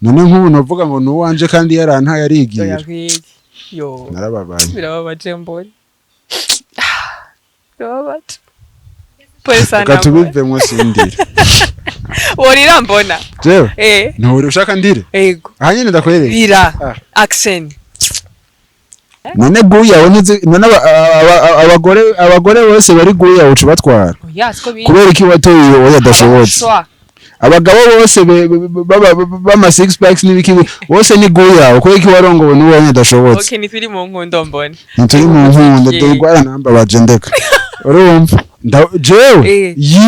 None nk'ubu novuga ngo ni uwanje kandi yarantaye Oya arigira. Kweli yo. Narababaye. Birababaje mbona, birababaje, pole sana. Reka Mbona. Tubivemwo, sindire. Worira mbona? Jewe? Eh. Nturi ushaka ndire? Ego. Aha nyene ndakwereka. Rira. Ah. Action. None guya ntizi, none abagore bose bari guya uca batwara? Oya, siko biri. Kubera iki watoye uwo yadashobotse? Choix. Abagabo bose b'ama six packs n'ibiki bose ni guya, kubera iki warongowe n'uwo yadashobotse? Okay, ntituri mu nkundo mbona. Ntituri mu nkundo. Yeah. Dore rwaranambabaje, ndeka urumva. Jewe Eh. yi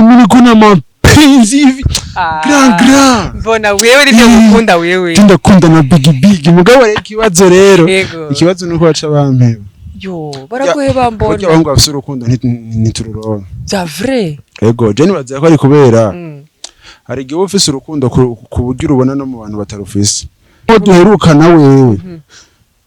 mimi kuna mapenzi hivi. Ah. Grand grand. Mbona wewe nivyo gukunda wewe. Ndakunda na big big, mugabo rero ikibazo rero, Yego. ikibazo nuko baca bampeba. Yo, baraguheba Burya mbona? abahungu bafise urukundo ntitururonka. Vya vrai? Ego, je nibaza ko ari kubera hari igihe uba ufise urukundo ku buryo urubona no mu bantu batarufise. Ko duherukana wewe,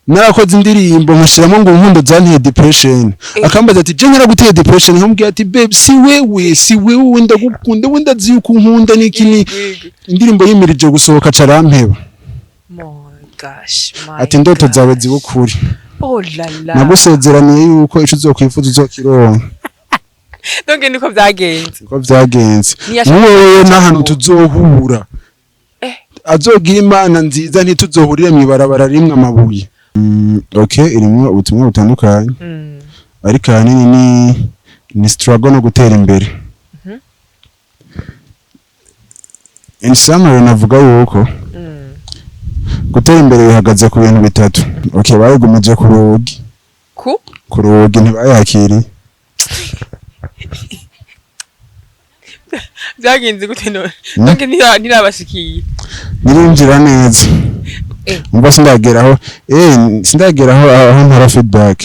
narakoze indirimbo nkashiramo ngo inkundo zanteye depression. Eh. Akambaza ati: "Je naraguteye depression?" Nkamubwira ati: "Babe, si wewe, si wewe, ndagukunda, we ndazi yuko unkunda niki ni." Yego. Indirimbo yimirije gusohoka carampeba. My gosh, my Ati: "Indoto gosh. zawe zibe ukuri." Oh la la. "Nagusezeraniye yuko ico uzokwifuza uzokironka." Donc niko vyagenze? Niko vyagenze. Ntiyashaka Wewe kuja n'ahantu tuzohura, Eh. azogira imana nziza, ntituzohurire mw'ibarabara rimwe amabuye. Okay, irimwo ubutumwa butandukanye, ariko ahanini ni struggle no gutera imbere. In summary, navuga yuko gutera imbere bihagaze ku bintu bitatu. Okay, bayigumije ku rugi. Ku? Ku rugi, ntibayakiriye. Vyagenze gute none? Donc ntirabashikiye? Nirinjira neza. Eh. Umva, sindageraho, sindageraho aho ntara feedback.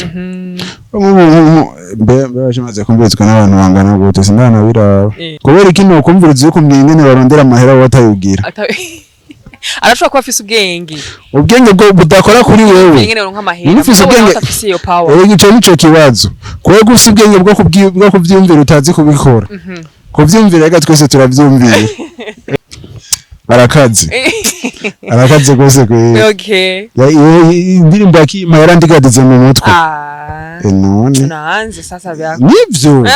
Mbe baje kumvirizwa n'abantu bangana gute? Sindanabiraba. Eh. Kubera iki nokumviriza yuko ingene barondera amahera wowe atayugira? Arashobora kuba afise ubwenge. Ubwenge bwo budakora kuri wewe. Ingene uronka amahera. Niba ufise Mugabo nawe utafise iyo power. Ico nico kibazo, kubera ufise ubwenge bwo kuvyiyumvira utazi kubikora. Kuvyiyumvira reka twese turavyumvira. Arakaze, arakaze rwose kweri. Okay. Indirimbo ya Kima yarandigadize mu mutwe. Ah. None Tunaanze sasa vyako. Nivyo,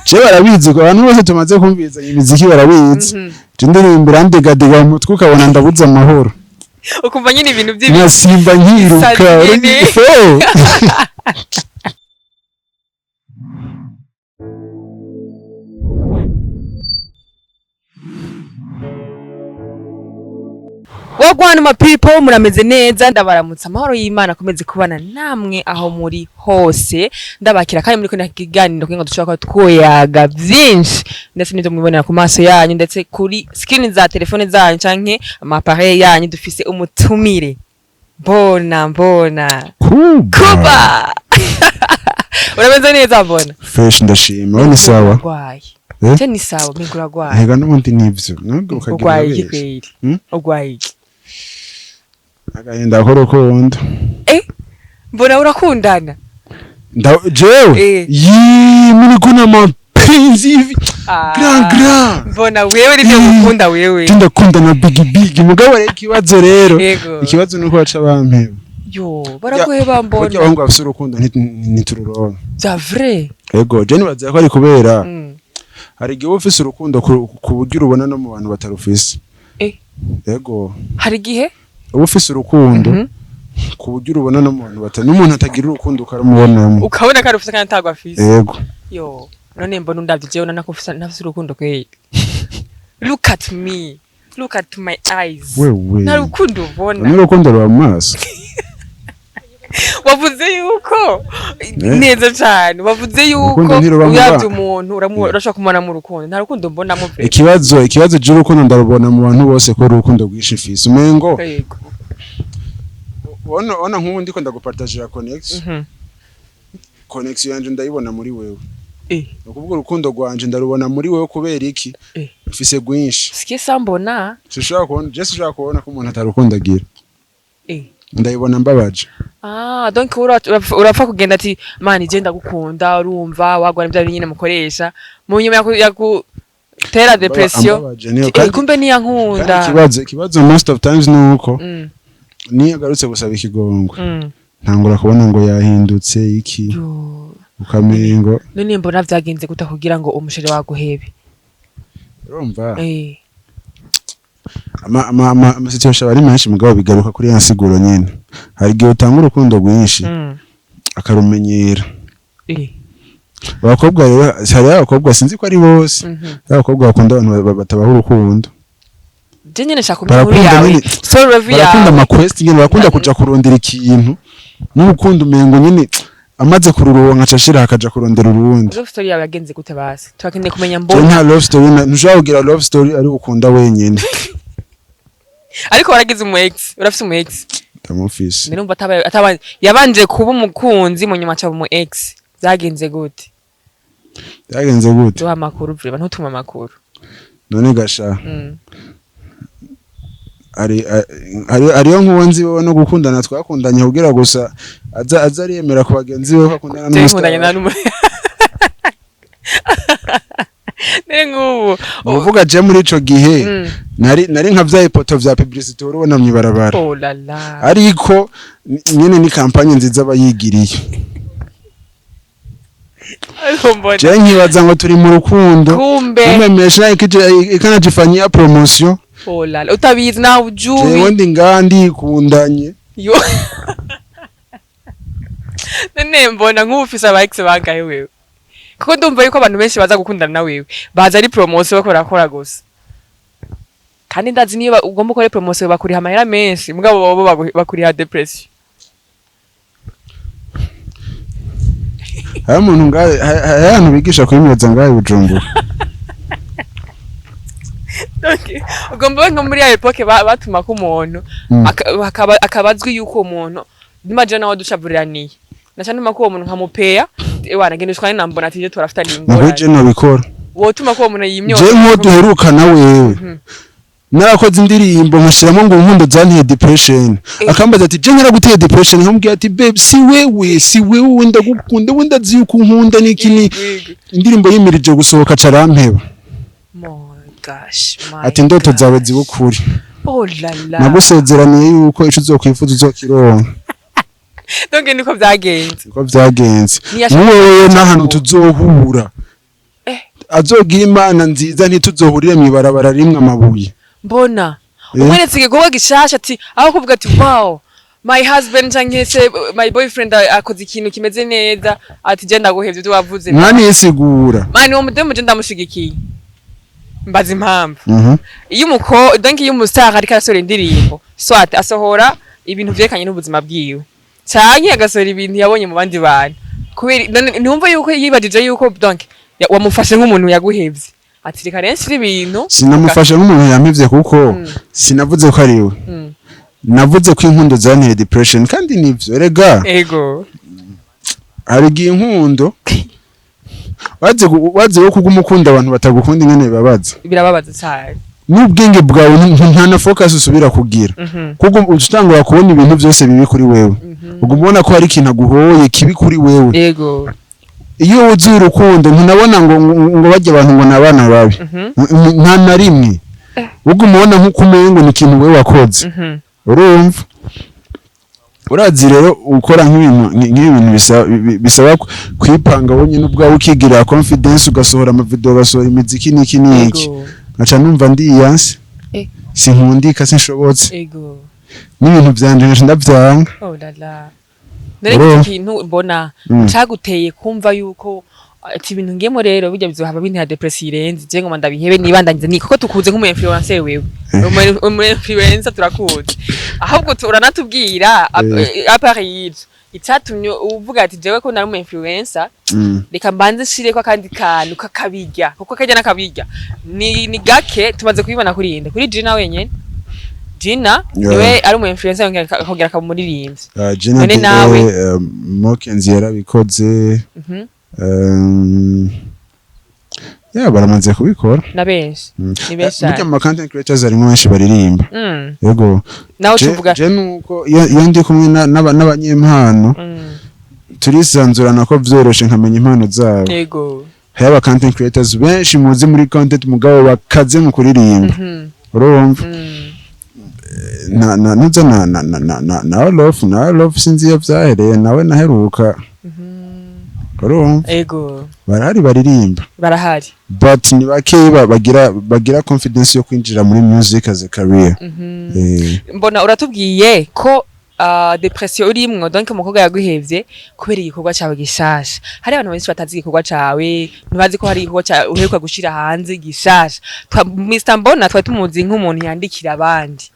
je barabizi ko abantu bose tumaze kumviriza imiziki barabizi. Je indirimbo irandigadiga mu mutwe, ukabona ndabuze amahoro. Ukumva nyine ibintu by'ibi. Nkasimba nkiruka. Sabine. Fo. Wagwan my people, murameze neza? Ndabaramutsa, amahoro y'Imana akomeze kubana namwe aho muri hose. Ndabakira kandi muri kino kiganiro kugira ngo dushobora kuba twoyaga byinshi ndetse n'ibyo mubibonera ku maso yanyu ndetse kuri screen za telefone zanyu canke ama appareil yanyu. Dufise umutumire, mbona mbona. Kuba. Kuba urameze neza mbona? Fresh, ndashima. Wowe ni sawa? Urwaye? Eh? Je ni sawa, mbega uragwaye? Ntega n'ubundi nivyo nubwo ukagira Urwaye iki urabesha. kweri? Hmm? Urwaye iki? Agahinda k'urukundo. Eh, mbona urakundana? Jewe? Eh. Yi mimi kuna mapenzi hivi. Ah. Grand grand. Mbona wewe nivyo gukunda wewe. Je ndakunda na big big, mugabo rero ikibazo rero, Yego. ikibazo nuko baca bampeba. Yo, baraguheba Burya mbona? abahungu bafise urukundo ntitururonka. Vya vrai? Ego, je nibaza ko ari kubera hari igihe uba ufise urukundo ku buryo urubona no mu bantu batarufise. Eh. Ego. Hari igihe Uba ufise urukundo ku buryo urubona no mu bantu n'umuntu atagira urukundo ukarumubonamo. Ukabona ko arufise kandi ntago afise. Ego. Yo, none mbona undavye jewe nana ko ufise, ntafise urukundo kweli? Look at me. Look at my eyes. Wewe. Nta rukundo ubona? N'urukundo ruba mu maso. Wavuze yuko neza cyane, wavuze yuko Urukundo ntiruba mu uravye bana. umuntu urashobora kumubonamo urukundo. Nta rukundo mbonamo pe. Ikibazo c'urukundo ndarubona mu bantu bose ko urukundo rwinshi mfise umengo Yego. Ona nk'ubu ndiko ndagupartagera connection. Connection yanje ndayibona muri wewe. Eh. Ni ukuvuga urukundo rwanje ndarubona muri wewe. Kubera iki? Eh. Mfise rwinshi. Sikie sambona. Sinshobora kubona, je sinshobora kubona ko umuntu atarukundo agira. Eh. Ndayibona mbabaje. Ah, donc urapfa kugenda ati: "Mani, je ndagukunda," urumva wagwana bya nyine mukoresha mu nyuma yaku Agutera dépression. Ambabaje niyo. Kumbe niyankunda. Kandi ikibazo most of times ni uko niyo agarutse gusaba ikigongwe, ntangura kubona ngo yahindutse iki. Yo. Ukamengo None mbona vyagenze gute kugira ngo umu chéri waguhebe? Urumva, ama situation aba ari menshi, mugabo bigaruka kuri ya nsiguro nyene. Hari igihe utanga urukundo rwinshi, akarumenyera. Abakobwa rero, hari abakobwa, sinzi ko ari bose, hari abakobwa bakunda abantu batabaha urukundo. Je nyene nshaka kumenya inkuru Barakunda yawe. nyene. Story review Barakunda yawe. ama quest nyene, barakunda kuja kurondera ikintu n'urukundo, umengo nyene amaze kururonka aca ashira akaja kurondera urundi. Love story yawe yagenze gute basi? Turakeneye kumenya Je mbona. nta love story, ntushobora kugira love story ari ukunda wenyene. Ariko waragize umu ex, urafise umu ex? Ndamufise. Nirumva ataba yabanje kuba umukunzi, mu nyuma acaba umu ex. Vyagenze gute? Byagenze gute? Duha amakuru vraiment, ntutume amakuru. None gasha, hari hariyo nk'uwo nzi wowe no gukundana twakundanye kugira gusa aza ariyemera ku bagenzi be ko akundana Je nkundanye na n'umustar. n'umu. None nk'ubu Uvuga je muri ico gihe nari nka vya ipoto vya publicité urabona mw'ibarabara. Oh la la. Ariko nyene ni campagne nziza aba yigiriye. Ariko mbona Je nkibaza ngo turi mu rukundo, kumbe umemesha ikanajifanyia promotion. Oh la la, utabizi nawe ujui. Jewe ndi ngaha ndikundanye. Yo. None mbona nk'ubu ufise aba ex bangahe wewe? Kuko ndumva yuko abantu benshi baza gukundana na wewe baza ari promotion bakora bakora gusa. Kandi ndazi niyo ugomba ukore promotion bakuriha amahera menshi, mugabo bobo bakuriha dépression. Hari umuntu ngahe, hari abantu bigisha kwimyoza ngahe i Bujumbura. Donc, ugomba ube nko muri ya époque batuma ko umuntu akaba azwi yuko uwo muntu nimaje nawe dushavuriraniye. Naca ntuma ko uwo muntu nkamupeya, ewana genda ushwane na mbona ati je turafitaniye Nkuko ingorane. je nobikora. Wotuma ko uwo muntu yimyoza. Je nk'uwo duherukana wewe, narakoze indirimbo nkashiramo ngo inkundo zanteye depression, akambaza ati je naraguteye depression, nkamubwira ati babe, si wewe, si wewe, ndagukunda, we ndazi yuko unkunda n'iki ni indirimbo yimirije gusohoka carampeba. My gosh, my Ati indoto gosh. zawe zibe ukuri. Oh la la. Nagusezeraniye yuko ico uzokwifuza uzokironka. Donc niko vyagenze. Niko vyagenze. Ntiyashaka N'uwewe n'ahantu tuzohura, azogira imana nziza ntituzohurire mw'ibarabara rimwe amabuye. Mbona umweretse igikorwa gishasha, ati aho kuvuga ati wow, my husband canke se my boyfriend akoze ikintu kimeze neza, ati je ndaguhevye ivyo wavuze. Mwanisigura. Mani, uwo mudemu je ndamushigikiye, mbaza impamvu. Iyo umuko donc iyo umustar ariko arasohora indirimbo, soit asohora ibintu vyerekanye n'ubuzima bwiwe canke agasohora ibintu yabonye mu bandi bantu, kubera none ntiwumva yuko yibajije yuko donc wamufashe nk'umuntu yaguhevye, ati reka rero nshire ibintu. Sinamufashe nk'umuntu yampevye, kuko sinavuze ko ari we. Navuze ko inkundo zanteye depression, kandi nivyo erega. Hari igihe inkundo waze wo kuguma ukunda abantu batagukunda ingene bibabaza. Birababaza cyane. N'ubwenge bwawe nta na focus usubira kugira, kuko utangura kubona ibintu byose bibi kuri wewe, uguma ubona ko hari ikintu aguhoye kibi kuri wewe. Iyo wuzuye urukundo ntunabona ngo bajya abantu ngo ni abana babi. Nta na rimwe uguma ubona nk'uko umengo ni ikintu wewe wakoze. Urumva, urazi rero ukora nk'ibintu bisaba kwipanga wenyine ubwawe, ukigirira confidence, ugasohora amavideo, ugasohora imiziki n'iki n'iki, nkaca numva ndiyanse, sinkundika, sinshobotse, n'ibintu vyanje nkaca ndavyanga. Oh la la. None Urumva? iki kintu mbona caguteye kumva yuko ati ibintu ngiyemo rero bijya bizohava bintera dépression irenze, je ngoma ndabihebe nibandanyize, ni kuko tukuze nk'umu influencer wewe. Umu influencer turakuzi, ahubwo uranatubwira à part y'ivyo icatumye uvuga ati jewe ko nari umu influencer, reka mbanze nshireko akandi kantu kakabirya, kuko karya n'akabirya ni gake tumaze kubibona kuri inde, kuri Gina wenyene. Gina niwe ari umu influencer yongera akongera akaba umuririmbyi. Gina None de nawe? Mokenzi yarabikoze. Yeah, baramaze kubikora. Na benshi. Ni benshi Burya cyane. mu ma content creators harimo benshi baririmba. Yego. Nawe tuvuga Je nuko iyo ndi kumwe n'abanyempano, turisanzurana ko vyoroshe nkamenya impano zabo. Hari aba content creators benshi muzi muri content, mugabo bakaze mu kuririmba. Urumva? Na nuza na Olof, na Olof sinzi iyo vyahereye, nawe naheruka. Urumva? Ego. Barahari baririmba. Barahari. But ni bakeyi bagira confidence yo kwinjira muri music as a career. Mbona uratubwiye ko depression urimwo, donc umukobwa yaguhevye kubera igikorwa cawe gishasha. Hari abantu benshi batazi igikorwa cawe, ntibazi ko hari igikorwa cawe uheruka gushira hanze gishasha. Mr Mbona twari tumuzi nk'umuntu yandikira abandi,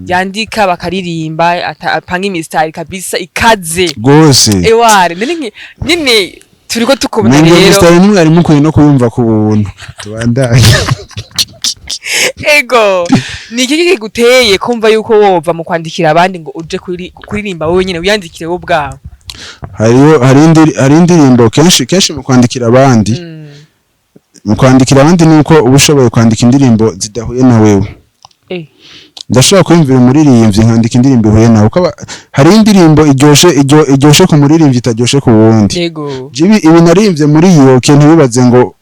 yandika bakaririmba, apanga imisitari kabisa ikaze. Gose. Eware none nyine turiko tukubona. Mengo Rero Mr. nimwe mukwiye no kuyumva ku buntu, tubandanye. Ego, ni iki kiguteye kumva yuko wova mu kwandikira abandi ngo uje kuririmba wowe nyine, wiyandikire wowe ubwawe? Hariyo hari indirimbo kenshi kenshi mu kwandikira abandi. Mu kwandikira abandi ni uko uba ushoboye kwandika indirimbo zidahuye na wewe. Ndashobora kwiyumvira umuririmbyi nkandika indirimbo ihuye nawe, kuko hari indirimbo iryoshe iryoshe ku muririmbyi, itaryoshe ku wundi. Jibi ibi naririmbye muri iyo ke, ntibibaze ngo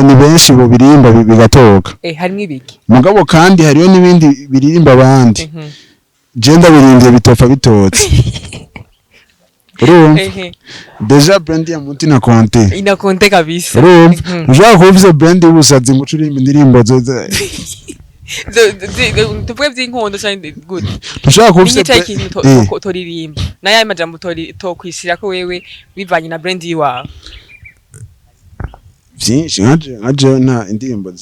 ni benshi bo birimba bigatoka. Harimwo ibiki? Mugabo kandi hariyo n'ibindi biririmba abandi, je ndabirimbye bitopfa bitotse. Urumva? Ehe. Déjà brand ya muti na konte. Inakonte kabisa. Urumva? Ushobora kuba ufise brand y'ubusazi ngo uce uririmba indirimbo Tuvuge vy'inkondo canke gute? Ushobora kuba ufise Ninyicaye ikintu toririmba nayaye majambo tokwishirako wewe bivanye na brand yiwawe. Vyinshi, nka jewe nta indirimbo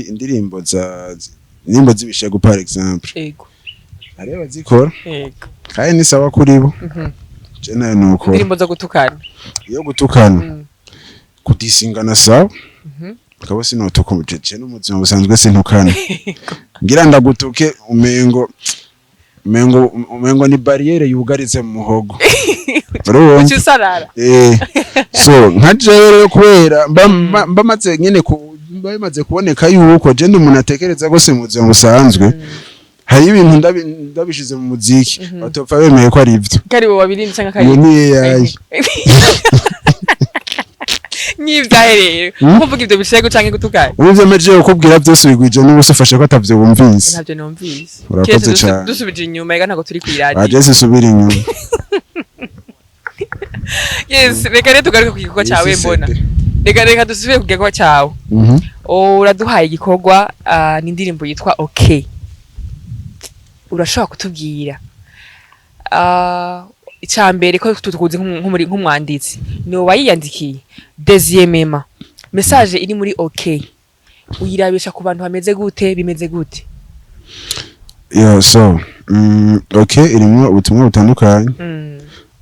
indirimbo z'ibishegu par exemple. Hariyo abazikora kandi ni sawa kuri bo. Je nayo nukora. Indirimbo zo gutukana. Iyo gutukana, kudisingana, sawa. Kaba sinotuka, je no mu buzima busanzwe sintukana. Ngira ndagutuke, umengo ni barrière yugaritse mu muhogo. Urumva? Uca usarara. So nka jewe rero, kubera mba maze nyene mba bimaze kuboneka yuko je ndi umuntu atekereza gose mu buzima busanzwe, hari ibintu ndabishize mu muziki batopfa bemeye ko ari ivyo. Kari wowe wabirindi canke kari Iyo ni AI. Nk'ivyahereye kuvuga ivyo bishego canke gutukana. Ubu ivyo mejeje kukubwira byose bigwije n'ubusa, ufashe ko atavyo wumvise. Ntabyo numvise. Urakoze Kiretse cane. dusubije inyuma, ega ntabwo turi kw'iradiyo. Waje sisubira inyuma. Yes, reka rero tugaruke ku gikorwa cyawe. Yes, Mbona sede. reka dusubire ku gikorwa cyawe. Uraduhaye igikorwa, ni indirimbo yitwa OK. Urashobora kutubwira, icya mbere, ko tukuzi nk'umwanditsi, ni wowe wayiyandikiye? Deuxièmement, message iri muri OK uyirabisha ku bantu bameze gute, bimeze gute? Yeah, so okay, irimwo ubutumwa butandukanye,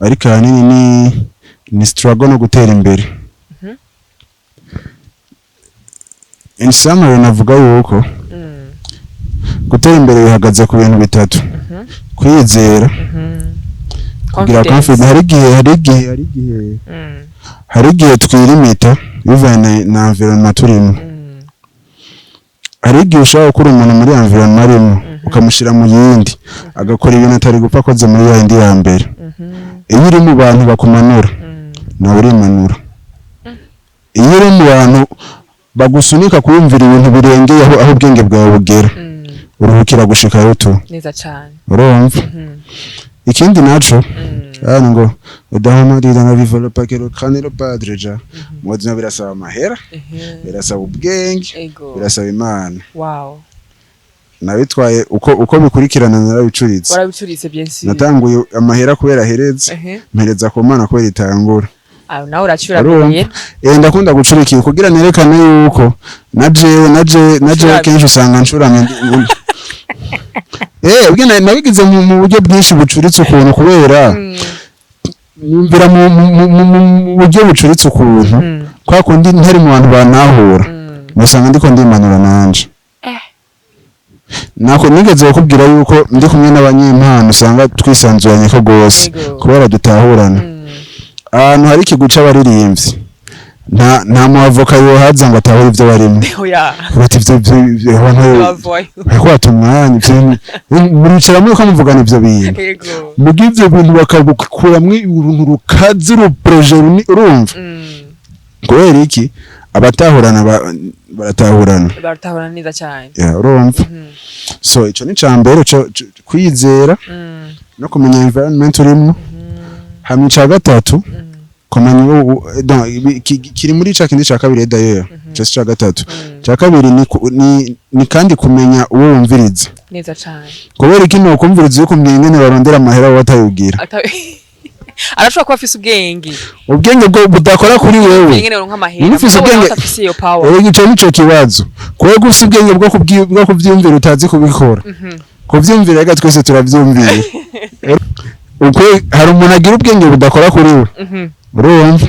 ariko ahanini ni struggle no gutera imbere. In summary, navuga yuko gutera imbere bihagaze ku bintu bitatu: kwizera, kugira Confidence. confidence. Hari igihe hari igihe twirimita bivanye na environment turimo. Hari igihe ushobora gukura umuntu muri environment arimo ukamushyira mu yindi, agakora ibintu atari gupfa akoze muri ya yindi ya mbere. Iyo uri mu bantu bakumanura, nawe urimanura. Iyo uri mu bantu bagusunika kumvira ibintu birengeye aho ubwenge bwawe bugera, uruhukira gushikayo tu. Neza cane. Urumva? Ikindi naco, hano ngo udahamarira na vivre le paquet le crâne le padre ja mu buzima birasaba amahera, birasaba ubwenge, birasaba Imana. Nabitwaye uko bikurikirana, narabicuritse. Warabicuritse, bien sûr. Natanguye amahera kubera ahereze, mpereza ku Mana kubera itangura. Ah, nawe uracura. Urumva? Mbere. Ndakunda gucurikira kugira nerekane yuko na jewe Ucuramye. kenshi usanga ncuramye ubwo nabigize mu buryo bwinshi bucuritse ukuntu, kubera nimvira mu buryo bucuritse ukuntu, kwa kundi ntari mu bantu bantahura, ugasanga ndiko ndimanura nanje. Nako nigeze kukubwira yuko ndi kumwe n'abanyempano usanga twisanzuranye ko gose, kubera dutahurana. Ahantu hari ikigwi c'abaririmbyi, nta mu avoka yohaza ngo atahure ivyo barimo. Oya. Bati ivyo abantu Bavoye. bariko bata umwanya, ivyo muricara muriko muvugana ivyo bintu, muga ivyo bintu bakabukuramwo uruntu rukaze, uruprojet runi, urumva? Kubera iki? Abatahurana baratahurana. Baratahurana neza cyane. Yeah, urumva, so ico ni cambere kwizera no kumenya environment urimo. Hama ica gatatu, kumenya donc, kiri muri ca kindi ca kabiri d'ailleurs. Ico si ca gatatu. Ca kabiri ni kandi kumenya uwo wumviriza. Neza cyane. Kubera iki? Nokumviriza iyo kumenya ingene barondera amahera wowe atayugira. Arashobora kuba afise ubwenge. Ubwenge bwo budakora kuri wewe. Ingene uronka amahera. Niba ufise mugabo nawe utafise iyo power. Erega ico nico kibazo, kubera ufise ubwenge bwo kuvyiyumvira utazi kubikora. Kuvyiyumvira, reka twese turavyumvira. Uko hari umuntu agira ubwenge budakora kuri we, urumva,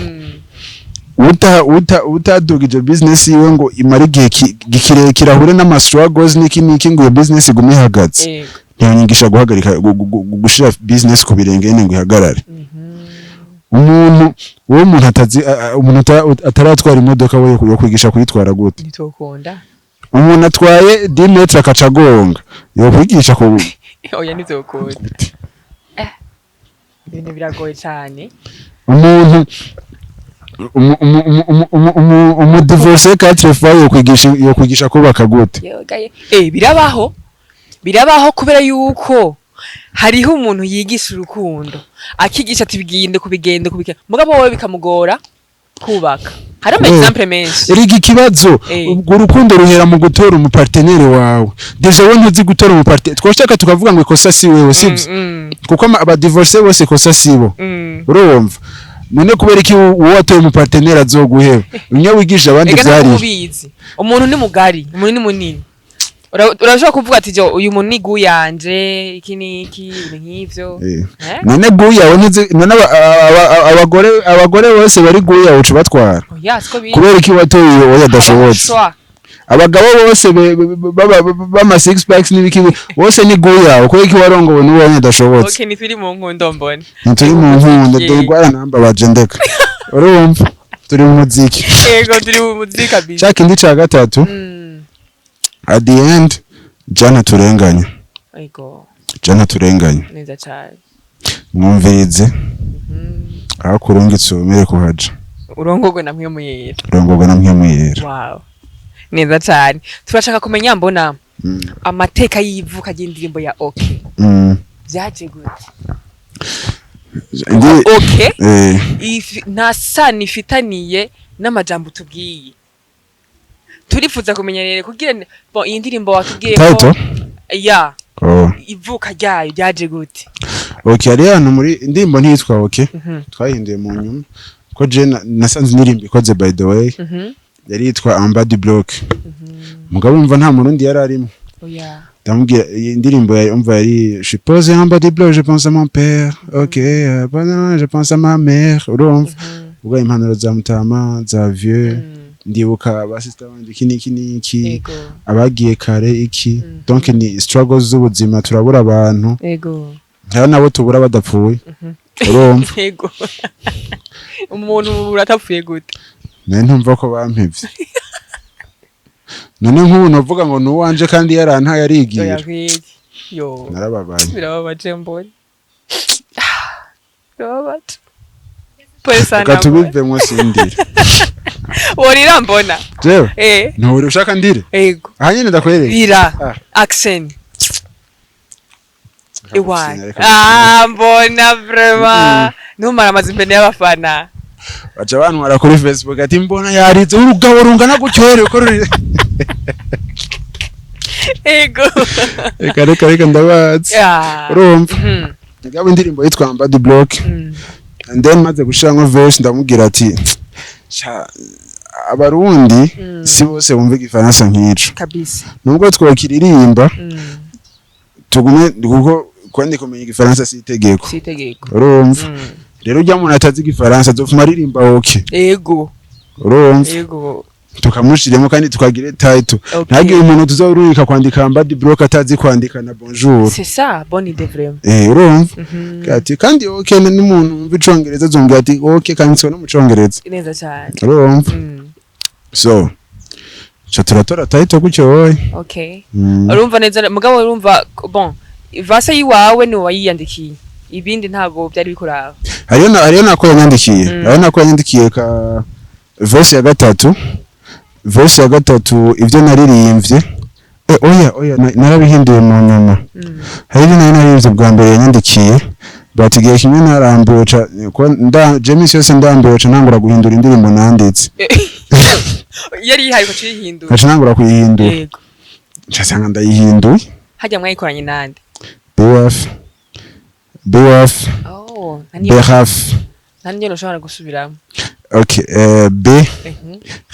utadugije business yiwe ngo imare igihe kirekire, ahure n'ama struggles n'iki n'iki, ngo iyo business igume ihagaze, ntiyonyigisha guhagarika gushira business ku birenge nyene ngo ihagarare. Umuntu uwo umuntu atazi umuntu ataratwara imodoka, we yo kwigisha kuyitwara gute? Ntitokunda. Umuntu atwaye 10 mètres akaca agonga, yo kwigisha ku Oya, ntitokunda. Ibintu biragoye cyane. Umuntu umu divorcé quatre fois yo kwigisha kubaka gute? Yogaye. Birabaho, birabaho, kubera yuko hariho umuntu yigisha urukundo, akigisha ati bigende kubigende kubigende, mugabo wowe bikamugora kubaka. Hari ama exemple menshi. Erega ikibazo, ubwo urukundo ruhera mu gutora umu partenaire wawe. Déjà wowe ntuzi gutora umu partenaire. Twashaka tukavuga ngo ikosa si wewe, sivyo? Kuko aba divorcé bose ikosa sibo. Urumva, none kubera iki uwo watoye umu partenaire azoguheba umwe wigisha abandi? Ega ntabwo Vyari ubizi. Umuntu ni mugari, umuntu ni munini. Urashobora kuvuga ati jo uyu muntu ni goût yanje, iki n'iki, ibintu nk'ivyo. Eh? None goût yawe ntuzi? None abagore bose bari goût yawe uca ubatwara? Oya, siko biri. Kubera iki watoye uwo adashobotse? Choix. Abagabo bose b'ama six packs n'ibiki bose ni goût yawe, kubera iki warongowe n'uwo adashobotse? Okay, ntituri mu nkundo mbona. Ntituri mu nkundo. Yeah. Dore rwaranambabaje, ndeka. Urumva, turi mu muziki. Yego, turi mu muziki kabisa. Ca kindi ca gatatu, at the end, jana turenganya. Jana turenganya. Neza cyane. Mwumvirize aho kurungitse wemere kuhaja. Urongogwe na Mpwemu Yera. Urongorwa na Mpwemu Yera. Wow, neza cyane. Turashaka kumenya, mbona amateka y'ivuka ry'indirimbo ya "Okay". Byaje gute? "Okay" nta sano ifitaniye n'amajambo tubwiye. Turifuza kumenya rero kugira bon, iyi ndirimbo watubwiye ko Title? Ya. Oh. Ivuka ryayo ryaje gute? Okay, hari hano muri indirimbo ntiyitwa "Okay". Twahinduye mu nyuma ko je nasanze indirimbo ikoze, by the way, yari yitwa "En bas du bloc", mugabo umva nta murundi yari arimo. Oya. Ndamubwira iyi ndirimbo yari, umva, yari "Je suis posé en bas du bloc, je pense à mon père, ok, bon, je pense à ma mère", urumva, ubwo impanuro za mutama za vieux, ndibuka abasista banje, iki n'iki n'iki, abagiye kare, iki. Donc ni struggles z'ubuzima, turabura abantu, hari nabo tubura badapfuye, urumva. Yego, umuntu uratapfuye gute? Nawe ntumva ko bampevye. None nk'ubu novuga ngo ni uwanje kandi yarantaye, Oya. arigira. Kweli yo. Narababaye. Birababaje mbona, birababaje, pole sana. Reka Mbona. tubivemwo, sindire. Worira mbona. Jewe? Eh. Nturi ushaka ndire? Ego. Aha nyene ndakwereka. Rira. Ah. Action. Reka Iwaye. gukina, reka gukina. Ah, mbona vraiment numara amaze imbere y'abafana. Baca bantwara kuri Facebook ati mbona yaritse urugabo rungana gutyo uko ruri. Reka, reka, reka, ndabazi. Urumva, mugabo indirimbo yitwa "En bas du bloc", and then maze gushiramwo verse, ndamubwira ati "Sha, abarundi si bose bumva igifaransa nk'ico, nubwo twokiririmba, tugume kuko kwandi kumenya igifaransa si itegeko." Si itegeko. Urumva, rero ujya umuntu atazi igifaransa azopfuma aririmba "Okay". Urumva, tukamushiremo kandi tukagire title. Ntagire umuntu tuzorurika kwandika "En bas du bloc" atazi kwandika na bonjour. C'est ça, bonne idée vraiment. Eh, urumva ati kandi "okay" n'umuntu wumva icongereza azombwira ati "okay" kanditswe no mu congereza. Neza cyane. Urumva, so ca turatora title gutyo wowe. Okay. Urumva neza, mugabo urumva, bon, verse yiwawe ni wayiyandikiye, ibindi ntago byari bikuraba. Hariyo nako yanyandikiye. Hariyo nako yanyandikiye ka Verse ya gatatu ivyo naririmbye, oya, narabihinduye mu nyuma. Hari ibyo nari naririmbye bwa mbere yanyandikiye, but igihe kimwe narambiwe ko je misi yose ndambiwe ca ntangura guhindura indirimbo nanditse. Yari yihaye ko ciyihindura. Nkaca ntangura kuyihindura. Nca nsanga ndayihinduye. Hajya mwayikoranye nande? BF BF. Oh, nta BF. Nta niyo nshobora gusubiramo. Okay, B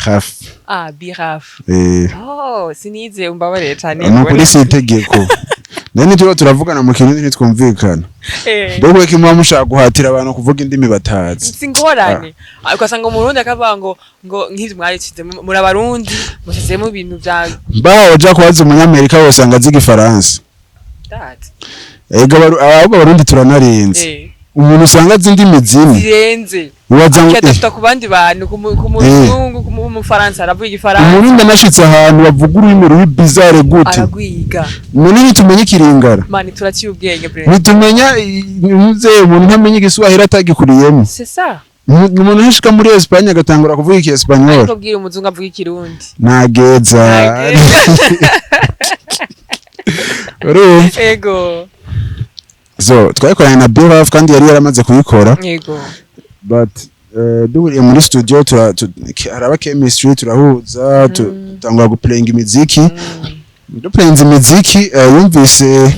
Raf. Ah, Biraf. Eh. Oh, sinize, umbabarire cyane. Ni ukuri si itegeko none turiko turavugana mu Kirundi ntitwumvikana. Mbega ko muba mushaka guhatira abantu kuvuga indimi batazi? Si ingorane. Ah, ugasanga umurundi akavuga ngo nk'ivyo mwaricize muri abarundi mushyizemo ibintu bya Mbaho uja kubaza umunyamerika wose azi igifaransa. That. Ega ahubwo abarundi turanarenze. Umuntu usanga azi indimi zimwe zirenze ubaza ngo akiyadapta ku bandi bantu, ku muzungu, ku mufaransa aravuga igifaransa. Umurundi anashitse ahantu bavuga ururimi ruri bizarre gute, aragwiga. None ntitumenya ikiringara? Mani, turaciye ubwenge bre. Ntitumenya ntuze umuntu ntamenya igiswahili atagikuriyemo. C'est ça. Umuntu ashika muri Espagne agatangura kuvuga iki Espagnol. Ariko bwira umuzungu avuga ikirundi. Nageza. Nageza. Urumva? Ego. So twayikoranye na Biraf kandi yari yaramaze kuyikora. But duhuriye muri studio haraba chemistry, turahuza, tutangura guplayinga imiziki. Duplayinze imiziki, yumvise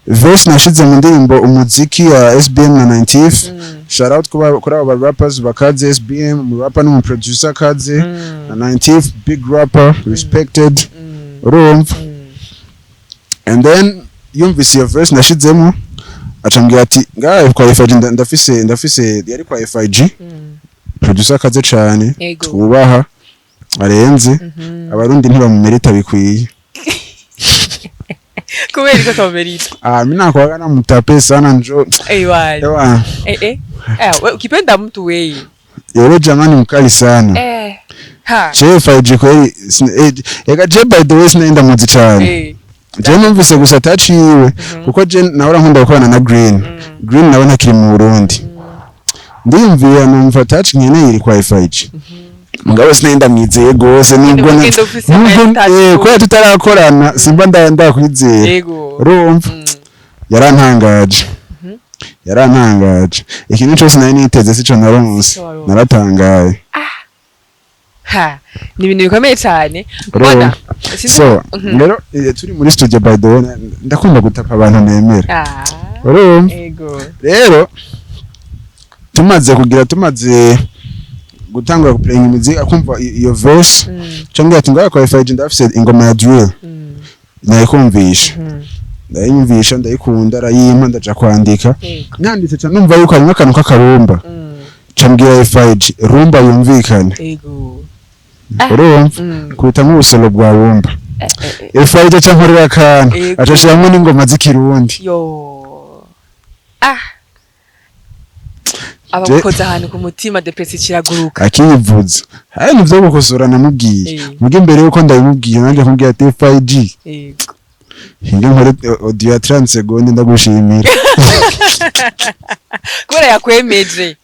verse nashize mu ndirimbo umuziki ya SBM na 90. Shout out kuri abo ba rappers bakaze, SBM mu rapper no mu producer kaze, na 90, big rapper, respected. Urumva? And then yumvise iyo verse nashizemo, acambwira ati ngaha kwa FIG ndafise yari kwa FIG, producer akaze cane, twubaha arenze. Abarundi ntibamumerita bikwiye. Kubera ko tomerita? Ah, mimi nakwaga namutape sana njo. Ewa. Ewa. Eh eh eh, we ukipenda mtu wewe. Yule jamani mkali sana. Eh ha. Je FIG kweli ega je by the way sinaenda muzi cane. Je numvise gusa touch yiwe kuko je nahora nkunda gukorana na Green. Green nawe ntakiri mu Burundi. Ndiyumvira numva touch nkeneye iri kwa FIG. Mugabo sinenda mwizeye gose nubwo Ugenda ufise nubwo touch. Kubera tutarakorana simba ndakwizera. Urumva? Yarantangaje. Yarantangaje. Ikintu cyose nari niteze sico naronse. Sico waronse. Naratangaye. Ha, ni ibintu bikomeye cyane. Urumva? Mbona So, rero turi muri studio, by the way, ndakunda gutapa abantu nemera. Urumva? Ego. Rero tumaze gutangura guplayinga imiziki, akumva iyo verse, cyangwa ati ngaho kwa FIG ndafise ingoma ya drill. Nayikumvisha, ndayiyumvisha, ndayikunda, arayimpa, ndaja kwandika. Nanditse cyane numva yuko harimo akantu k'akarumba, cambwira FIG rumba yumvikane. Urumva? Kubitamo ubusolo bwa rumba. FIG aca nkorera akantu, aca ashiramwo n'ingoma z'ikirundi. Yo, ah, abagukoza ahantu ku mutima, depresi kiraguruka. Akiyivuza hari nivyo gukosora namubwiye. Muga imbere yuko ndabimubwiye nanjye kumubwira ati FIG, hinge nkore audio ya 30 secondes ndagushimira. Kubera yakwemeje.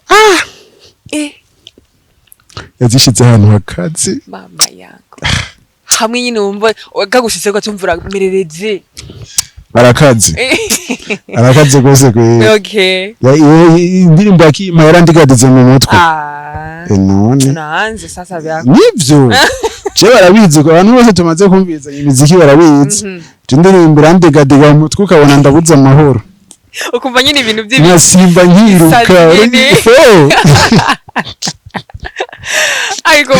Yazishitse ahantu hakaze. Mama yangu, hamwe nyine wumva kagushitse ugatumva uramerereje. Arakaze, arakaze rwose kwe. Indirimbo yakima yarandigadize mu mutwe. None Tunaanze sasa vyako. Nivyo je barabizi ko abantu bose tumaze kumviriza imiziki barabizi. Je indirimbo irandigadiga mu mutwe ukabona ndabuze amahoro. Ukumva nyine ibintu by'ibi Nkasimba nkiruka. Sabine. Fo. Ariko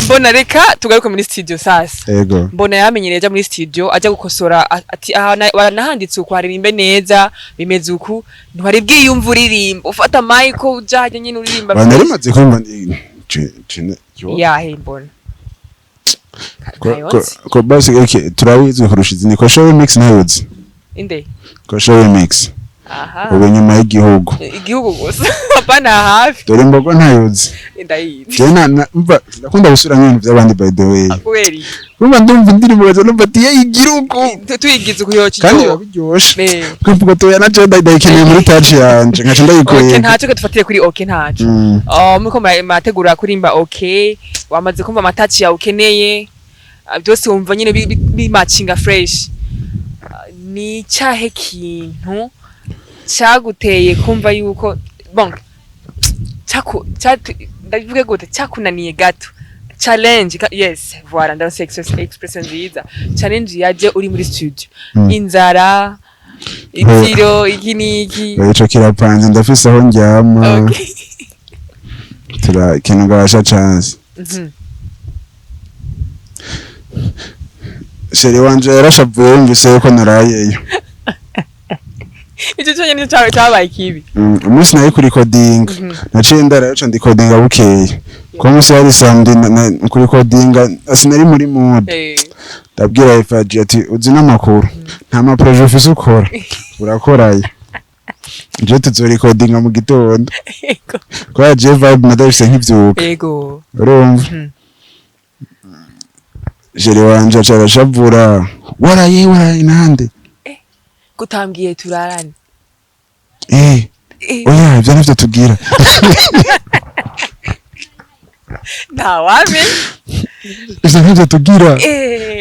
mbona reka tugaruke muri studio sasa. Ego. Mbona yamenyereye aja muri studio aja gukosora ati aha nahanditse uku haririmbe neza bimeze uku, ntiwari bwiyumva uririmba ufata mic ujanye nyine uririmba? Bana rimaze kumva yo. Yahe mbona? Kayonze. Ko basi okay turabizi kurusha izindi ko show remix ntayozi. Inde? Ko show remix. Aha. Ubu inyuma y'igihugu. Igihugu gusa, apana hafi. Dore imbogo ntayozi. Ndayizi. Jewe mva ndakunda gusubira ibintu by'abandi, by the way. Kubera iki? Urumva, ndumva indirimbo gaza numva ati ye igihugu. Tuyigize ukuyoca. Kandi biba biryoshe. Kuvuga toya na je ndayikeneye muri touch yanje, nkaca Okay. ndayikwega. Ntaco, ko dufatire kuri okay, ntaco. Oh, muriko murategura kurimba, okay, wamaze kumva ama touch yawe ukeneye. Ah, byose wumva nyine bimacinga fresh. Ah, ni icahe kintu caguteye kumva yuko, bon, ndabivuge gute, cyakunaniye gato, challenge yes, voilà, ndaronse expression nziza, challenge yaje uri muri studio? Inzara, itiro, iki n'iki? Ico kirapanze, ndafise aho ndyama. Tura ikintu gasha chance. Chéri wanje yarashavuye yumvise yuko narayeyo. Ico cyonyine nico cyabaye kibi. Umunsi nari kurikodinga, naciye ndarayo, ca ndikodinga bukeye, kuko umunsi yari samedi kurikodinga sinari muri mood. Ndabwira Efaji ati: "Uzi n'amakuru, nta ma projet ufise ukora, urakorayo, je tuzorikodinga mu gitondo." Kubera je vibe nadafise nkivyuka. Urumva, chéri wanje aca arashavura: "Waraye, waraye nande?" Kutambwiye turarane. Eh. Oya, ivyo nivyo tugira. Ntawamenya. Ivyo nivyo tugira.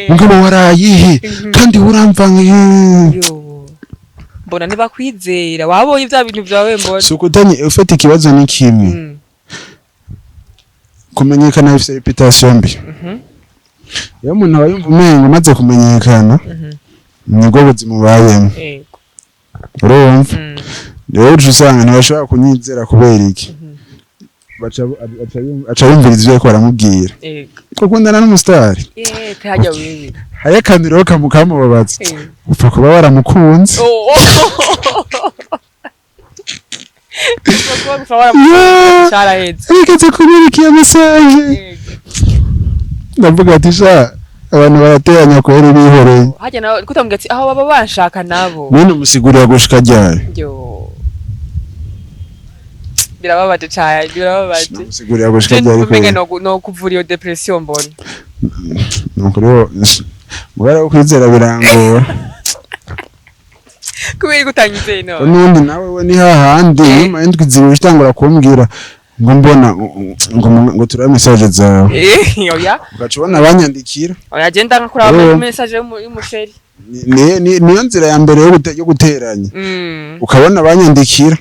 Mugabo warayihe kandi uramvanga? Yo. Mbona ntibakwizera, wabonye bya bintu byawe mbona. Si ukutanye, ufite ikibazo ni kimwe. Kumenyekana bifise reputation mbi. Iyo umuntu aba yumva umengo umaze kumenyekana nibwo buzima ubayemo. Urumva, rero uca usanga ntibashobora kunyizera. Kubera iki? Aca yumviriza ivyo bariko baramubwira. Gukundana n'umusitari. Tehajya wewe. Hariyo akantu rero kamubabaza. Upfa kuba waramukunze. Oh. Kuba gusa waramukunze, caraheze. Yigeze kunyereka message. Ndavuga ati: "Sha, abantu barateranya kubera bihoreye." Hajya nawe kutambwira ati aho baba banshaka nabo. None umusigurira gushika ryari? Yo. Birababaje cyane, birababaje. Namusigurira gushika Je ryari? umenga Kweri no kuvura iyo depression mbona. Nuko rero mugara wo kwizera birangora. Kubera gutanyizeye none. N'undi nawe we ni hahandi nyuma y'indwi 2 utangura kumbwira ngo mbona ngo turabe message zawe. Oya. Ugaca ubona abanyandikira. Oya, je ndanga kuraba message y'umusheri. Niyo nzira ya mbere yo guteranya. Ukabona abanyandikira,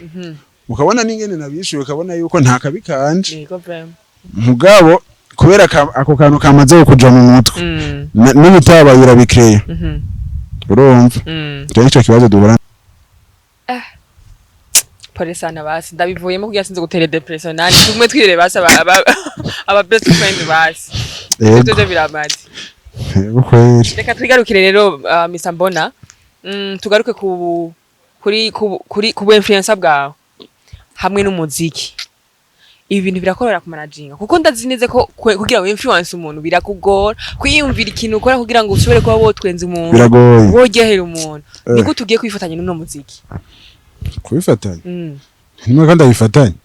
ukabona n'ingene nabishuye, ukabona yuko nta kabi kanje. Yego vraiment. Mugabo kubera ako kantu kamaze kuja mu mutwe, n'ibitabaye urabikeya. Urumva, rero ico kibazo duhura. Pole sana basi, ndabivuyemo kugira sinze gutera depression nani, tumwe twirere basi aba best friend basi. Yego. Ivyo biramaze. Yego kweri. Reka twigarukire rero, Mr Mbona, tugaruke ku kuri ku, kuri ku influencer bwawe hamwe n'umuziki. Ibi bintu birakorera ku manajinga, kuko ndazi neza ko kugira ngo influence umuntu birakugora kwiyumvira ikintu ukora kugira ngo ushobore kuba wotwenza umuntu, Biragoye. woryohera umuntu. Ni gute ugiye kwifatanya n'uno muziki? Kubifatanya nimwe kandi abifatanya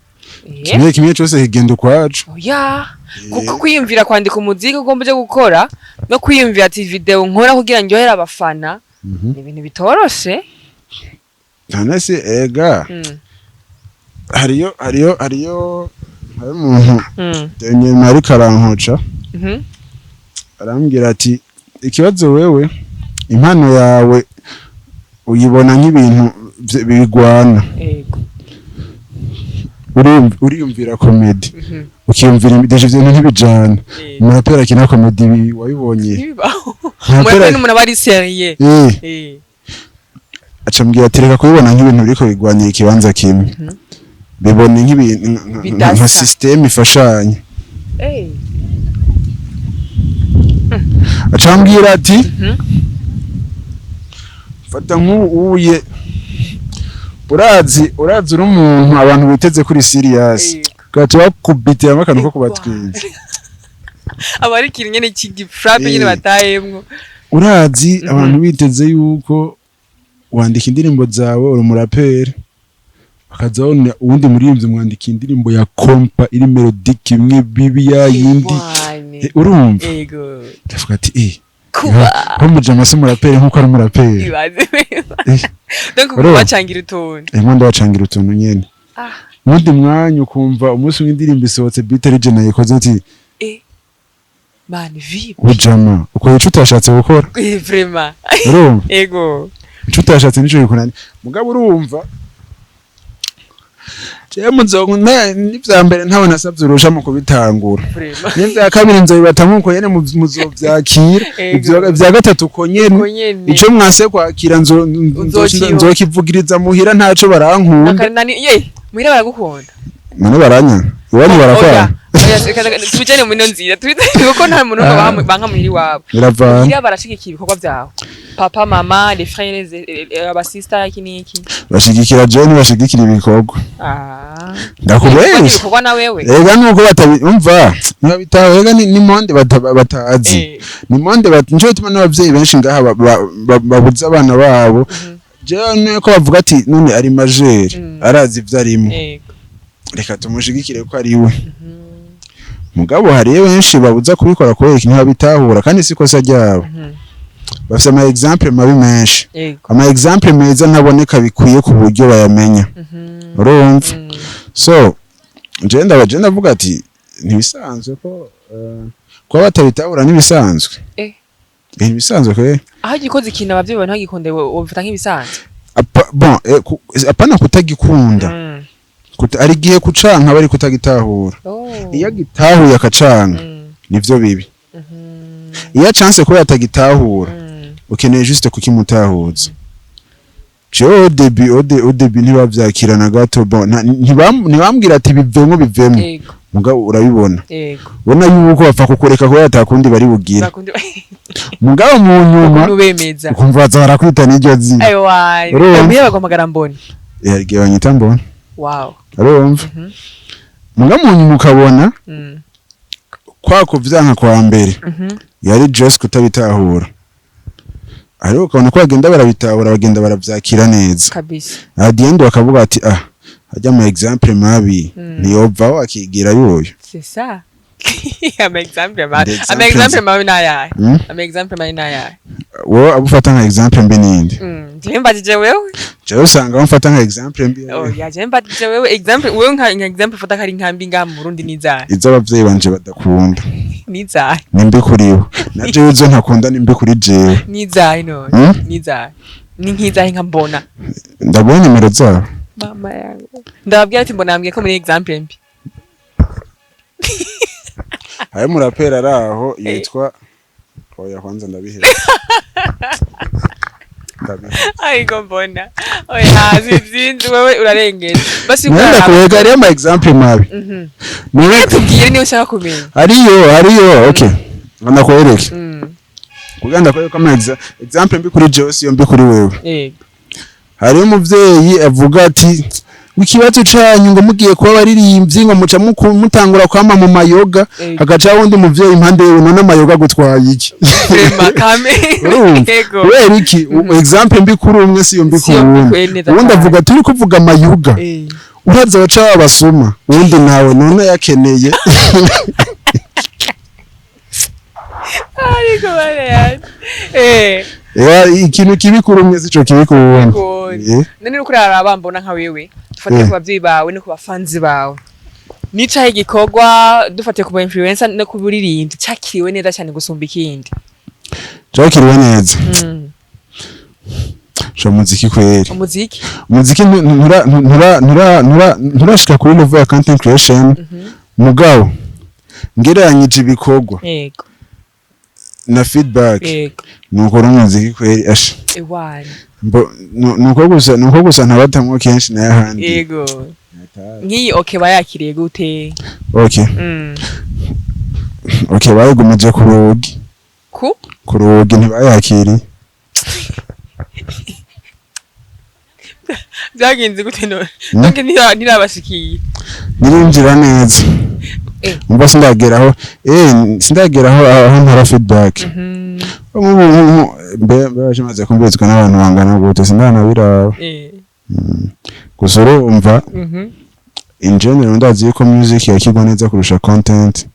kimwe kimwe cyose kigenda ukwaco. Oya, kuko kwiyumvira kwandika umuziki ugomba uje gukora no kwiyumvira ati video nkora kugira ndyohere abafana, ni ibintu bitoroshe. None se ega hariyo hari umuntu nyuma ariko arankoca, arambwira ati: "Ikibazo wewe, impano yawe uyibona nk'ibintu bigwana." Uriyumvira comedy, ukiyumvira déjà ivyo bintu ntibijana. Umuraperi akina comedy wabibonye? Ntibibaho. Umuraperi. Umuraperi n'umuntu aba ari sérieux. Aca ambwira ati: "Reka kubibona nk'ibintu biriko bigwanira ikibanza kimwe, bibone nk'ibintu Bidasa. nka système ifashanya." Aca ambwira ati: "Fata nk'ubu uye urazi uri umuntu abantu biteze kuri serious, ugaca bakubitiramo akantu ko kubatwenza." Aba ari ikintu nyene c'igifrappe nyene batayemwo. Urazi abantu biteze yuko Wandika indirimbo zawe, uri umuraperi, bakazabona uwundi muririmbyi mwandika indirimbo ya kompa iri mélodique, imwe bibi ya yindi. Wane. Urumva, ndavuga ati Kuba ko mujama si umuraperi nkuko ari umuraperi. Ibaze. Donc Urumva? bacangira utuntu. Inkondo bacangira utuntu nyene. Uwundi mwanya ukumva umunsi umwe indirimbo isohotse, beat ari je nayikoze, ati Man, vipi? Ujama ukora ico utashatse gukora. Vraiment. Urumva? Ego. Ico utashatse nico bikunani. Mugabo urumva, jewe n'ivya mbere ntawe nasavye urusha mu kubitangura. Vraiment. N'ivya kabiri nzobibata nkuko nyene muzovyakira. Ivya gatatu uko nyene. Uko nyene. Ico mwase kwakira Uzokiba. nzokivugiriza muhira, ntaco barankunda. Nani ye muhira baragukunda? None baranyanga? Iwanyu barakwanga? Oya, reka tubijane mu ino nzira, tubijane kuko nta muntu n'umwe banka muhira iwabo. Biravana. Muhira barashigikiye ibikorwa vyawe, papa, mama, les frères, abasista, iki n'iki? Bashigikira jewe, ntibashigikira ibikorwa. Ah. Ndakubesha. Ibikorwa na wewe. Ega nuko batabi umva ntibabitaho, ega ni monde batazi. Ni monde nico gituma n'abavyeyi benshi ngaha babuza abana babo. Jewe nuko bavuga ati none ari majeur, arazi ivyo arimo, reka tumushigikire ko ari we. Mugabo hariyo benshi babuza kubikora kubera ikintu ntibabitahura, kandi si ikosa ryabo. Bafise ama exemple mabi menshi. Ama exemple meza ntaboneka bikwiye ku buryo bayamenya. Urumva? So je ndabaje, ndavuga ati ntibisanzwe ko kuba batabitahura ntibisanzwe. Ntibisanzwe kwe. Aho gikoze ikintu abavyeyi bawe ntagikunde, wobifata nk'ibisanzwe? Bon, apana kutagikunda. Ari igihe kucanka bari kutagitahura. Iyo agitahuye akacanka, nivyo bibi. Iyo acanse kubera atagitahura, ukeneye juste kukimutahuza. Jewe au début ntibavyakira na gato. Bon, ntibambwira ati bivemo bivemo. Mugabo urabibona, ubona yuko bapfa kukureka kubera atakundi bari bugire. Mugabo mu nyuma Ukuntu bemeza. ukumva baza barakwita n'iryo zina. Ayo. Urumva? Muhira baguhamagara Mboni? Igihe banyita Mbona. Urumva? Mugabo mu nyuma ukabona kwa kuvyanka kwa mbere yari just kutabitahura, ariko ukabona ko bagenda barabitahura, bagenda baravyakira neza. At the end bakavuga ati ah, hajya ama exemple mabi, ntiyovaho akigira yuyu. C'est ça, ama exemple mabi. Ndi Ama exemple exemple mabi nayahe? Hmm? Ama exemple mabi nayahe? Wowe abo ufata nka exemple mbi ninde? Jewe mbajije wewe. Jewe usanga abo mfata nka exemple mbi. Oya, jewe mbajije wewe. Exemple wewe, nka exemple ufata ko ari nkambi ngaha mu Burundi nizahe? Izo abavyeyi banje badakunda. Nizahe? Ni mbi kuri bo, na jewe izo ntakunda ni mbi kuri jewe. Nizahe none? Hmm? Nizahe? Ni nkizahe nka Mbona? Ndaguha nimero zabo. Mama yangu, ndababwira ati Mbona yambwiye ko muri exemple mbi. Hari umuraperi ari aho yitwa, oya, kwanza ndabiheba, ndabiheba. Ariko Mbona, oya, sinzi, wewe urarengeje basi. Mwenda kuwega hariyo ama exemple mabi. None Tubwire niba ushaka kumenya. Hariyo, okay, ndakwereke. Kugira ndakwereke ama exemple mbi kuri jewe siyo mbi kuri wewe. Hariyo umuvyeyi avuga ati ngo ikibazo canyu, ngo mugiye kuba abaririmbyi, ngo muca mutangura kwama mu mayoga. Hagaca wundi muvyeyi impande yewe: none amayoga gutwaye iki? Vraiment kame. Urumva? Kubera iki? Exemple mbi kuri umwe siyo mbi ku Siyo mbi wundi. kuri neza Uwundi cane. avuga turi kuvuga amayuga, uraza baca babasuma, uwundi nawe none yakeneye. Ariko bane yaje. Ikintu kibi kuri umwe sico kibi ku wundi. Gose. None uriko uraraba Mbona nka wewe, dufatiye ku bavyeyi bawe no ku bafanzi bawe, nicaye igikorwa, dufatiye ku ba influencer no ku buririmbyi, cakiriwe neza cyane gusumba ikindi? Cakiriwe neza sha muziki kweri. Umuziki. Umuziki nturashika kuri level ya content creation, mugabo ngereranyije ibikorwa na feedback, nuko umuziki kweri asha. Ewana. Nuko gusa ntabatamwo kenshi n'ayahandi. Yego, nk'iyi okay bayakiriye gute? Okay. Okay, bayigumije ku rugi. Ku Ku rugi, ntibayakiriye. Byagenze gute none? Mm. Donc ntirabashikiye? Nirinjira neza. Umva, sindageraho aho ntara feedback. Mbe baje kumvizwa n'abantu bangana gute, sindanabiraba. Gusa urumva, in general ndazi yuko music yakigwa neza kurusha content.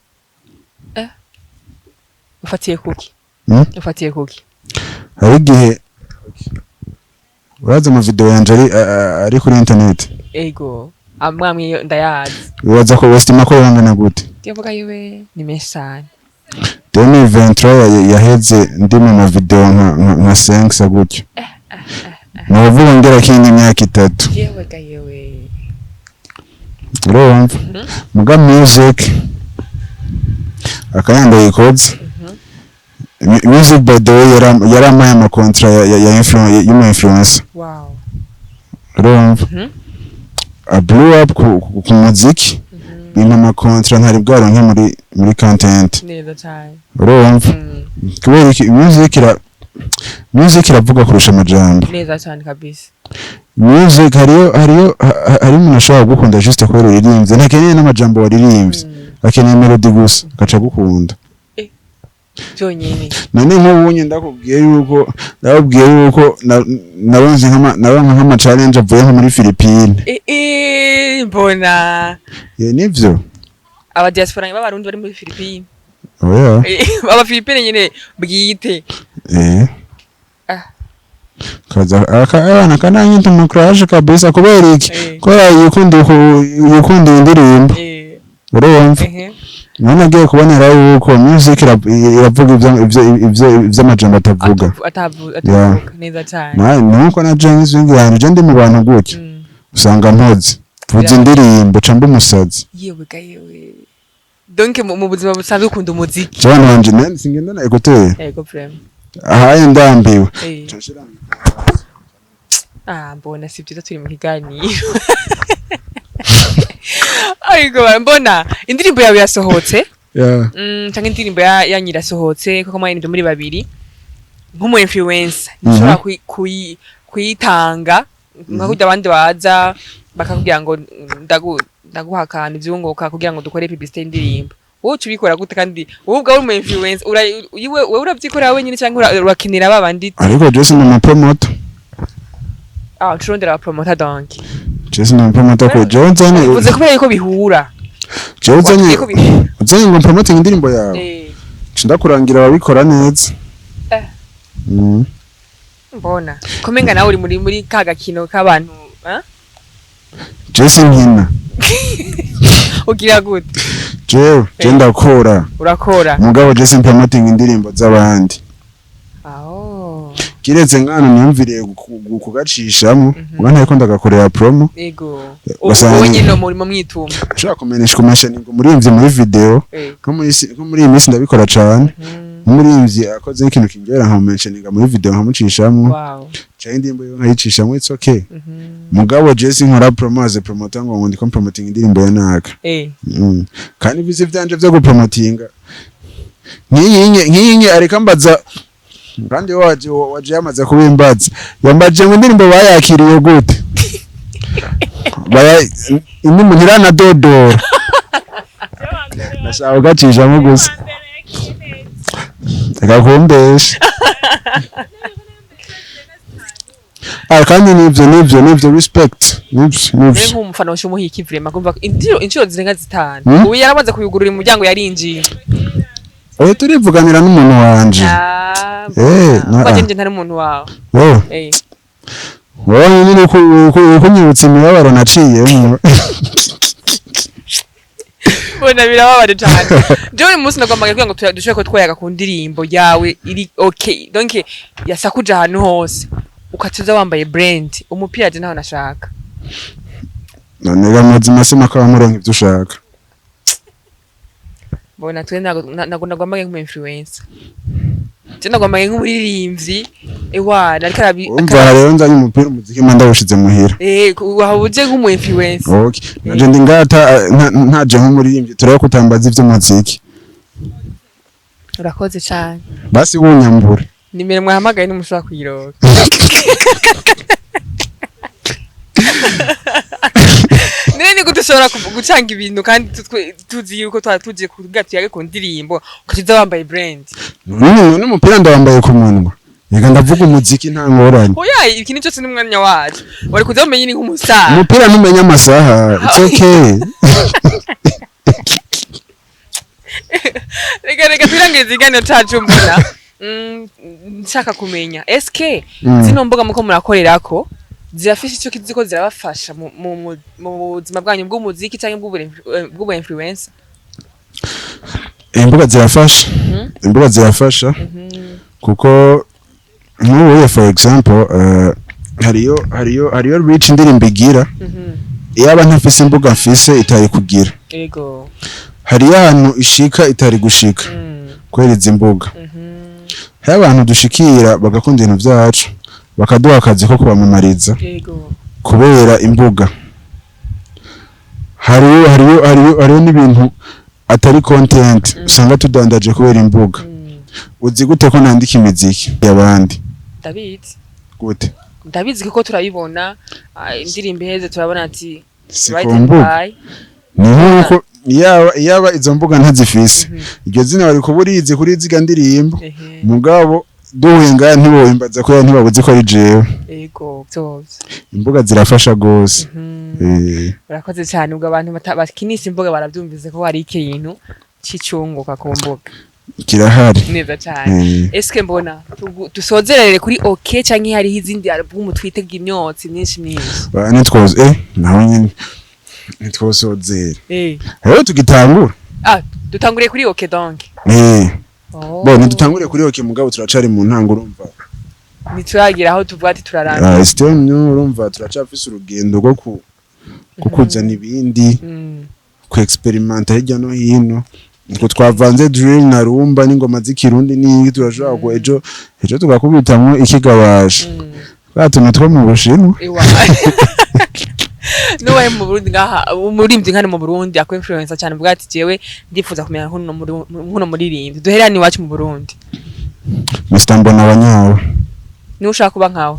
Ufatiye kuki? Hmm? Ufatiye kuki? Hari igihe uraza ama video yanje ari kuri internet. Ego, amwe amwe ndayazi. Wibaza ko westima ko yangana gute? Ndivuga yiwe ni menshi cyane. 2023 yaheze ndi mu ma video nka 5 sa gutyo, ni ukuvuga ngera kindi imyaka 3. Yewe ga yewe! Urumva, muga music akayanda yikoze. Music, by the way, yarampaye ama contrat ya y'umu influencer. Urumva, I blew up ku muziki, bimpa ama contrat ntari bwaronke muri content. Neza cyane. Urumva, kubera iki? Music iravuga kurusha amajambo. Neza cyane kabisa. Music hariyo hari umuntu ashobora gukunda juste kubera uririmbye, ntakeneye n'amajambo waririmbye, akeneye melody gusa agaca agukunda. Byonyine. None nk'ubunye ndakubwiye yuko naronka nk'ama challenge avuye nko muri Philippines. Eh, eh, mbona. Ye, nivyo. Aba diaspora b'abarundi bari muri Philippines? Oya. Aba Philippines nyine bwite. Eh. Ah. Kaza aka abana kananyita mu crush kabisa. Kubera iki? Kubera yikunda indirimbo. Urumva, none agiye kubonera yuko music iravuga ivyo amajambo atavuga. Atavuga neza cyane. Nuko na je nk'izindi hantu je ndi mu bantu gutya, usanga mpoze mvuze indirimbo ca mba umusazi. Yewe ga yewe! Donc mu buzima busanzwe ukunda umuziki? Je, abantu banje nani singenda na écouteur. Yego, vraiment. Ahaye ndambiwe. Nca nshira. Ah, mbona si byiza, turi mu kiganiro. Ariko mbona indirimbo yawe yasohotse. Canke indirimbo ya nyirasohotse, kuko mwari muri babiri nk'umu influencer, ntushobora kuyitanga nka kurya abandi baza bakakubwira ngo ndaguha akantu ivyunguka kugira ngo dukore publicité y'indirimbo. Wowe uca ubikora gute kandi wowe ubwawe uri umu influencer? Wewe uravyikorera wenyine canke urakenera ba bandi? Ariko je sindi umu promoter. Ah, ucurondera aba promoter donc. Je sindi umu promoter ko jewe nzanye. Uvuze kubera yuko bihura. Jewe uzanye Watubwiye ko bihura. Uzanye ngo promoting indirimbo yawe, nca ndakurangira ababikora neza. Mbona komenga nawe uri muri ka gakino k'abantu, ah? Je sinkina. Ugira gute? Jewe je ndakora. Urakora. Mugabo je simpromoting indirimbo z'abandi. Aho. Kiretse nkana niyumviriye kugacishamo, muga ntariko ndagakorera promo. Ubu nyine murimo mwitumba. Ushobora kumenyesha ngo umuririmbyi muri video, nko muri iyi minsi ndabikora cane. Nk'umuririmbyi akoze nk'ikintu kindyohera, nkamumentioninga muri video, nkamucishamo, canke indirimbo yiwe nkayicishamo, it's okay. Mugabo je sinkora promo as a promoter ngo ndiko promoting indirimbo ya naka. Kandi bisi vyanje vyo gupromotinga nk'iyinye ariko ambaza, kandi waje yamaze kubimbaza, yambaje ngo indirimbo bayakiriye gute. Baya indirimbo ntiranadodora, ndashaka kugacishamo gusa, reka kumbesha. Ah, kandi nivyo, respect, nivyo. Rero Nivyo. nk'umufana washe umuha iki vraiment, kumva inshuro zirenga zitanu? Ubu yaramaze kuyugurura umuryango, yarinjiye. Oya, turivuganira n'umuntu wanje. Ah, Eh, mbona nje ntari umuntu wawe? Wowe wowe nyine ukunyibutsa imibabaro naciyemwo. Mbona birababaje cyane. Jewe uyu munsi nagombaga kugira ngo dushobore ko twayaga ku ndirimbo yawe iri okay, donc yasakuje ahantu hose, ukatuza wambaye brand umupira, je ntaho nashaka. None ga muzima sima ko muronka ivyo ushaka. Mbona twe ntago nagombaga nk'umu influencer, je nagombaga nk'umuririmbyi ewana ariko arabi. Umva rero, nzanye umupira, umuziki mba ndawushize muhira. Waba uje nk'umu influencer. Okay, nanje ndi ngata ntaje nk'umuririmbyi, turebe kutambaza ivy'umuziki. Urakoze cyane. Basi wunyambure. Nimero mwahamagaye ntimushobora kuyironka. None ni gute? Udashobora gucanga ibintu kandi tuzi yuko twari tugiye kuvuga tuyage ku ndirimbo, ukaciza wambaye brand. None umupira ndawambaye ku munwa, reka ndavuga umuziki, nta ngorane. Oya, ikintu cyose n'umwanya wacu, wari kuza umenye ni nk'umustar. Umupira ntumenya amasaha, it's okay. Reka twirangirize ikiganiro cacu. Mbona nshaka kumenya, eske zino mbuga muko murakorerako zirafise ico kiziko zirabafasha mu buzima bwanyu bw'umuziki canke bw'ubu influencer? Imbuga zirafasha, imbuga zirafasha kuko nk'ubu, for example, hariyo reach indirimbo igira, iyaba ntafise imbuga mfise itari kugira. Hariyo ahantu ishika itari gushika kubera izi mbuga. Hariyo abantu dushikira bagakunda ibintu vyacu, bakaduha akazi ko kubamamariza kubera imbuga. Hariyo n'ibintu atari content usanga tudandaje kubera imbuga. Uzi gute ko nandika imiziki y'abandi? Ndabizi. Gute? Ndabizi kuko turabibona. Indirimbo iheze turabona ati Si right ku and mbuga by. Ni nk'uko iyaba izo mbuga ntazifise, iryo zina bari kuba urizi kuri ziga ndirimbo. Mugabo duhuye ngaha ntiwohimbaza kubera ntibabuzi ko ari jewe. Ego, vyovyo. Imbuga zirafasha gose. Urakoze cyane. Ubwo abantu bakinisha imbuga barabyumvise ko hari ikintu c'icunguka ku mbuga. Kirahari. Neza cyane. Eske mbona dusozerere kuri OK, canke hariho izindi album twitega imyotsi myinshi myinshi? Nitwoze naho nyene nitwosozera. Rero tugitangura. Ah, dutanguriye kuri OK donc. Oh. Bo ntidutangure kuri OK, mugabo turacari mu ntango, urumva. Ntituragira aho tuvuga ati turarangiye. Ah, still new, urumva turacafise urugendo rwo kuzana ibindi, ku experimenta hirya no hino, ngo twavanze drill na rumba n'ingoma z'ikirundi n'iki, turashobora ku ejo tugakubitamwo ikigabasha twa tuntu two mu Bushinwa. Ewa. Nuwahe mu Burundi ngaha, umuririmbyi nkane mu Burundi ako influencer cyane, uvuga ati jewe ndifuza kumenya nkuno muririmbyi duherane iwacu mu Burundi? Mr Mbona abanyawe. Niwe ushaka kuba nkawe?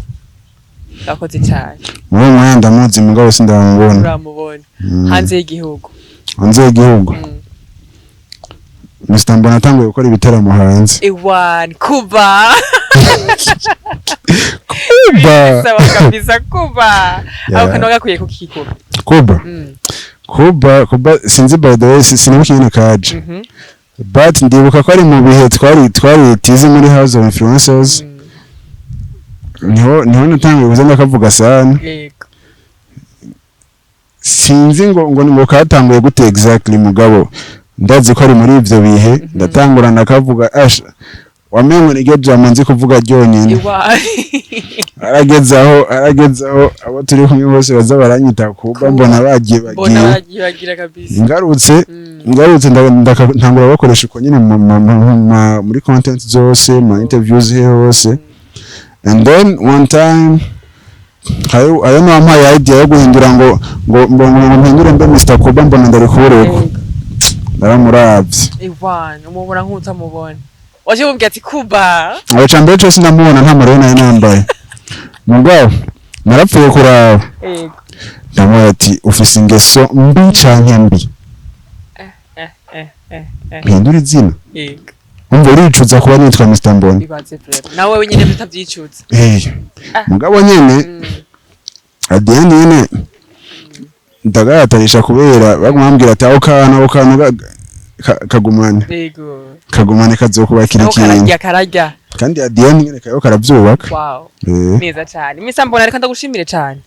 Urakoze cyane. Muri uwo mwanya ndamuzi, mugabo sindamubona. Uramubona. Hanze y'igihugu? Hanze y'igihugu? Mr Mbona atanguye gukora ibitaramo hanze. Ewan kuba. Kuba. Sawa kabisa, kuba. Yeah. Aho kantu gakwiye kukikura. Kuba. Kuba sinzi, by the way, sinibuka ingene kaje, but ndibuka ko ari mu bihe twari tizi muri House of Influencers. Niho natanguye kuza ndakavuga sana. Sinzi ngo katanguye gute exactly, mugabo ndazi ko ari muri ivyo bihe ndatangura ndakavuga. Asha, wamengo niryo jambo nzi kuvuga ryonyene. Ewan. Arageze aho abo turi kumwe bose baza baranyita Kuba. Kuba. Mbona bagiye Mbona bagiye. bagiye bagira kabisa. Ngarutse ntangura bakoresha uko nyine muri content zose, ma interviews he hose. And then one time hayo nampaye idea yo guhindura ngo mpindure mbe Mr Kuba. Mbona ndarikureko. Naramuravye. Ewan, umubona nk'utamubona, waje mubwira ati Kuba. Aho cambere cose ndamubona, nta marebe nari nambaye, mugabo narapfuye kuraba. Ndamubwira ati ufise ingeso mbi canke mbi. Eh eh eh eh. Mpindura izina. Umva, uricuza kuba nitwa Mr Mbona. Ibaze vraiment. Nawe wenyine utavyicuza. Ah. Mugabo nyene at the end nyene ndagahatarisha kubera bagumambwira ati aho kana kagumane. Kagumane, kazokubakira Naho ikintu. kararya kararya. Kandi at the end nyene kayo karavyubaka. Wow. Neza cyane. Misa Mbona, reka ndagushimire cyane.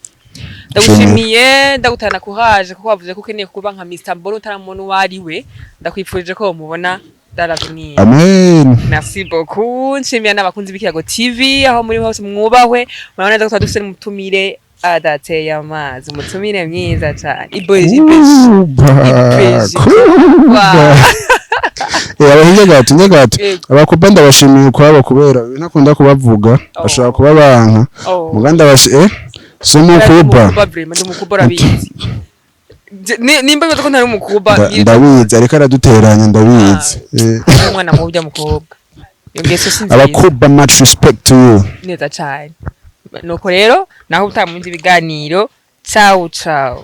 Ndagushimiye, ndagutana courage kuko wavuze ko ukeneye kuba nka Mr Mbona utaramubona uwo ari we. Ndakwifurije ko wamubona dans l'avenir. Amen. Merci beaucoup. Nshimiye n'abakunzi b'Ikirago TV aho muri hose, mwubahwe. Murabona neza ko twari dufise n'umutumire adateye amazi. Umutumire mwiza cyane. Ibeji ibeji. Kuba. Ibeji. Kuba. Wow. Abahinga gato gato. Abakuba ndabashimiye ukwabo kubera ntakunda kubavuga. Oh. Bashobora kuba banka. Oh. Muganda bashi so mukuba. Umukuba vraiment, ndi umukuba urabizi. Nimba bibaza ko ntari umukuba, Ndabizi, ariko araduteranya, ndabizi. Umwana mubi mukobwa. Iyo ngeso si nziza. Abakuba, much respect to you. Neza cyane. Nuko rero naho utamunzi ibiganiro. Ciao ciao.